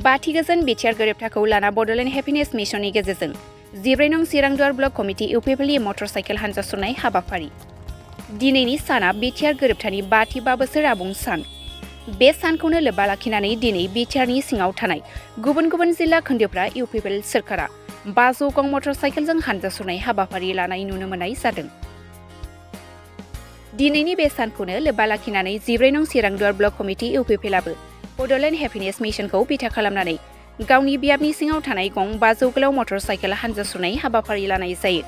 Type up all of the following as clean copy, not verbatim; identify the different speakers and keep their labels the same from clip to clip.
Speaker 1: बाथि गोजोन बिटिआर गोरोबथाखौ लाना बड'लेण्ड हेपिनेस मिशननि गेजेरजों 14 नं चिरांदुवार ब्लक कमिटि इउपिपिएलनि मटर साइकेल हानजा सुरनाय हाबाफारि। दिनैनि साना बिटिआर गोरोबथानि 5 बोसोर आबुं सान। बे सानखौनो लोब्बा लाखिनानै दिनै बिटिआरनि सिङाव थानाय गुबुन गुबुन जिल्ला खोन्दोफ्रा इउपिपिएल सोरखारा 500 गं मटर साइकेलजों हानजा सुरनाय हाबाफारि लानाय नुनो मोननाय जादों। दिनैनि बे सानखौनो लोब्बा लाखिनानै 14 नं चिरांदुवार ब्लक कमिटि इउपिपिएलआबो बड'लेण्ड हेपिनेस मिशनखौ बिथा खालामनानै गावनि बियाबनि सिङाव थानाय गं 500 गोलाव मटर साइकेल हानजा सुरनाय हाबाफारि लानाय जायो।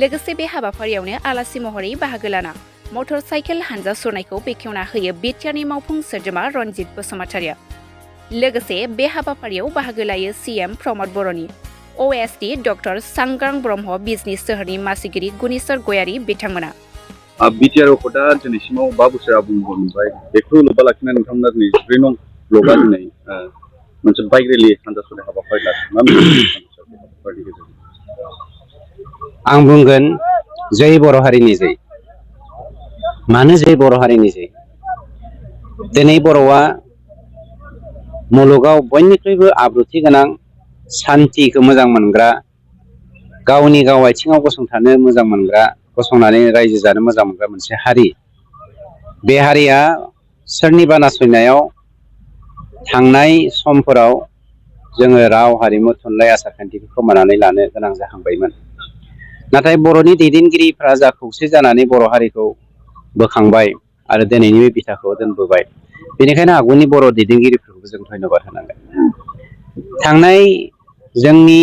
Speaker 1: लोगोसे बे हाबाफारियावनो आलासि महरै बाहागो लाना मटर साइकेल हानजा सुरनायखौ बेखेवना होयो बिटिआरनि मावफुं सोद्रोमा रनजित बसुमतारिया। लोगोसे बे हाबाफारियाव बाहागो लायो सीएम प्रमद बर'नि, ओएसडी डक्टर सांग्रां ब्रह्म बिजनि सोहोरनि मासिगिरि गुनेश्वर गयारी बिथांमोना।
Speaker 2: बिटिआर दा दिनैसिमाव 5 बोसोर आबुं मोनबाय। बेखौ लोब्बा लाखिनानै नोंथांमोना दिनै 14 नं ब्लकआ दिनै मोनसे बाइक रेलि हानजा सुरनाय हाबाफारि लादों।
Speaker 3: आं बुंगोन जय बर' हारिनि जय। मानो जय बर' हारिनि जय? दिनै बर'आ मुलुगाव बयनिख्रुइबो आब्रुथि गोनां, सान्थिखौ मोजां मोनग्रा, गावनि गाव आथिङाव गसंथानो मोजां मोनग्रा, गसंनानै रायजो जानो मोजां मोनग्रा मोनसे हारि। बे हारिया सोरनिबा नासयनायाव थांनाय समफोराव जोङो राव, हारिमु, थुनलाइ, आसारखान्थिखौ खोमानानै लानो गोनां जाहांबायमोन। नाथाय बर'नि दैदेनगिरिफ्रा जा खौसे जानानै बर' हारिखौ बोखांबाय आरो दिनैनि बे बिथाखौ दोनबोबाय। बेनिखायनो आगुनि बर' दैदेनगिरिफोरखौबो जों धन्यबाद होनांगोन। थांनाय जोंनि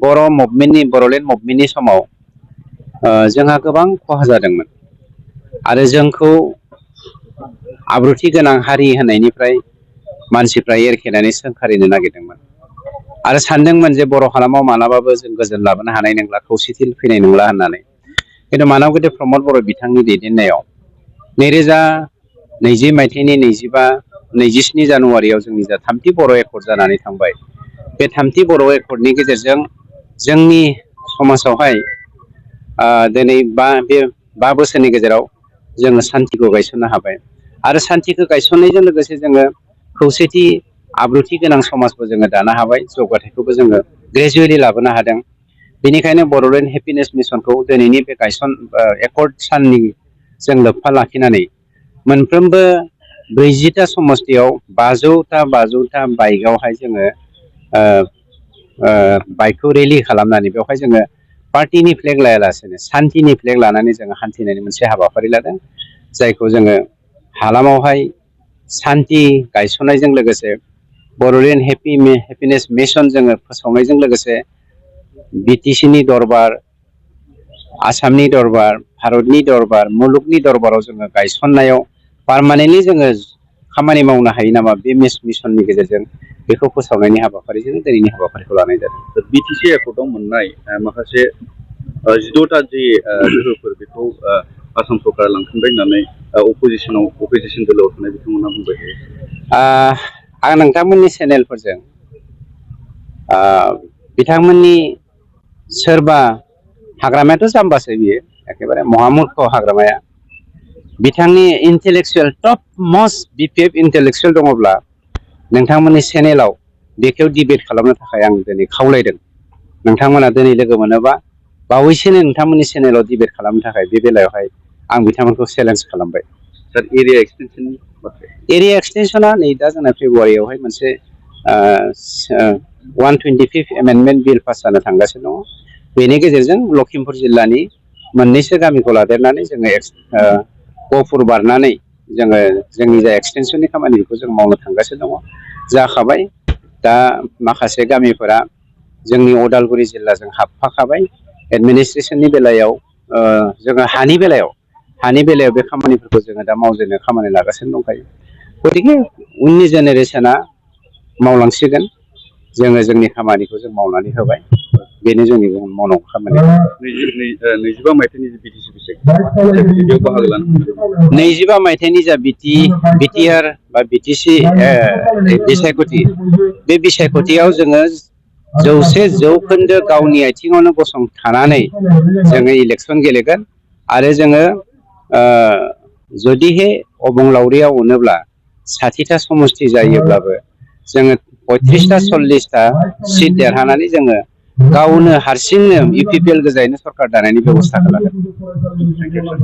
Speaker 3: बर'लेण्ड मुभमेन्टनि समाव जोंहा गोबां खहा जादोंमोन आरो जोंखौ आब्रुथि गोनां हारि होननायनिफ्राय मानसिफ्रा एरखेनानै सोंखारिनो नागिरदोंमोन आरो सानदोंमोन जे बर' हालामाव मालाबाबो जों गोजोन लाबोनो हानाय नंला, खौसेथि फैनाय नंला होननानै। खिन्थु मानबगुदि प्रमद बर' बिथांनि दैदेननायाव 2020 मायथाइनि 27 जानुवारियाव जोंनि जा 3थि बर' एकर्ड जानानै थांबाय। बे 3थि बर' एकर्डनि गेजेरजों जोंनि समाजावहाय दिनै 5 बोसोरनि गेजेराव जोङो सान्थिखौ गायसननो हाबाय आरो सान्थिखौ गायसननायजों लोगोसे जोङो खौसेथि आब्रुथि गोनां समाजबो जोङो दानो हाबाय, जौगाथायखौबो जोङो ग्रेजुवेलि लाबोनो हादों। बेनिखायनो बड'लेण्ड हेपिनेस मिशनखौ दिनैनि बे एकर्ड साननि जों लोब्बा लाखिनानै मोनफ्रोमबो 40टा समस्तियाव 500टा बाइकआवहाय जोङो बाइकखौ रेलि खालामनानै बेवहाय जोङो पार्टिनि फ्लेग लायालासेनो सान्थिनि फ्लेग लानानै जोङो हान्थिनायनि मोनसे हाबाफारि लादों। जायखौ जोङो हालामावहाय सान्थि गायसननायजों लोगोसे बड'लेण्ड हेपिनेस मिशन जोङो फोसावनायजों लोगोसे बिटिसिनि दरबार, आसामनि दरबार, भारतनि दरबार, मुलुगनि दरबाराव जोङो गायसननायाव पारमानेन्टलि जोङो खामानि मावनो हायो नामा, बे मिशननि गेजेरजों बेखौ फोसावनायनि हाबाफारिजों दिनैनि हाबाफारिखौ लानाय जादों।
Speaker 2: बिटिसि एकर्डआव मोननाय माखासे 16टा जे गोहोफोर बेखौ आसाम सरकारा लांफिनबाय होननानै अपोजिसन दोलोआव थानाय बिथांमोना बुंबाय थायो।
Speaker 3: आं नोंथांमोननि चेनेलफोरजों बिथांमोननि सोरबा हाग्रामायाथ' जाम्बासो बियो, एखेबारे महामुर्ख हाग्रामाया। बिथांनि इन्टेलेक्सुयेल टप मस्ट बिपिएफ इन्टेलेक्सुयेल दङब्ला नोंथांमोननि चेनेलाव बेखौ डिबेट खालामनो थाखाय आं दिनै खावलायदों। नोंथांमोना दिनै लोगो मोनोबा बावैसोनो नोंथांमोननि चेनेलाव डिबेट खालामनो थाखाय बे बेलायावहाय आं बिथांमोनखौ चेलेन्ज खालामबाय।
Speaker 2: एरिया एक्सटेनसननि
Speaker 3: एरिया एक्सटेनसना नै दा जोंना फेब्रुवारियावहाय मोनसे 125 एमेन्डमेन्ट बिल पास जानो थांगासिनो दङ। बेनि गेजेरजों लखिमपुर जिल्लानि मोननैसो गामिखौ लादेरनानै जोङो गहपुर बारनानै जोङो जोंनि जा एक्सटेनसननि खामानिखौ जों मावनो थांगासिनो दङ। जाखाबाय, दा माखासे गामिफोरा जोंनि उदालगुरि जिल्लाजों हाबफाखाबाय। एडमिनिस्ट्रेसननि बेलायाव जोङो हानि बेलायाव बे खामानिफोरखौ जोङो दा मावजेननो खामानि लागासिनो दंखायो। गतिके उननि जेनेरेसना मावलांसिगोन, जोङो जोंनि खामानिखौ जों मावनानै होबाय। बेनो जोंनि मावनांगौ खामानि।
Speaker 2: 25 मायथाइनि जे बिटिसि बेयाव बाहागो लानो
Speaker 3: 25 मायथाइनि जा बिटिआर बा बिटिसि बिसायख'थि, बे बिसायख'थियाव जोङो 100% गावनि आथिङावनो गसंथानानै जोङो इलेक्सन गेलेगोन आरो जोङो जुदिहे अबंलावरियाव मोनोब्ला 60टा समष्टि जायोब्लाबो जोङो 35टा 40टा सिट देरहानानै जोङो गावनो हारसिंनो UPPL गोजायैनो सरकार दानायनि बेब'स्थाखौ लागोन।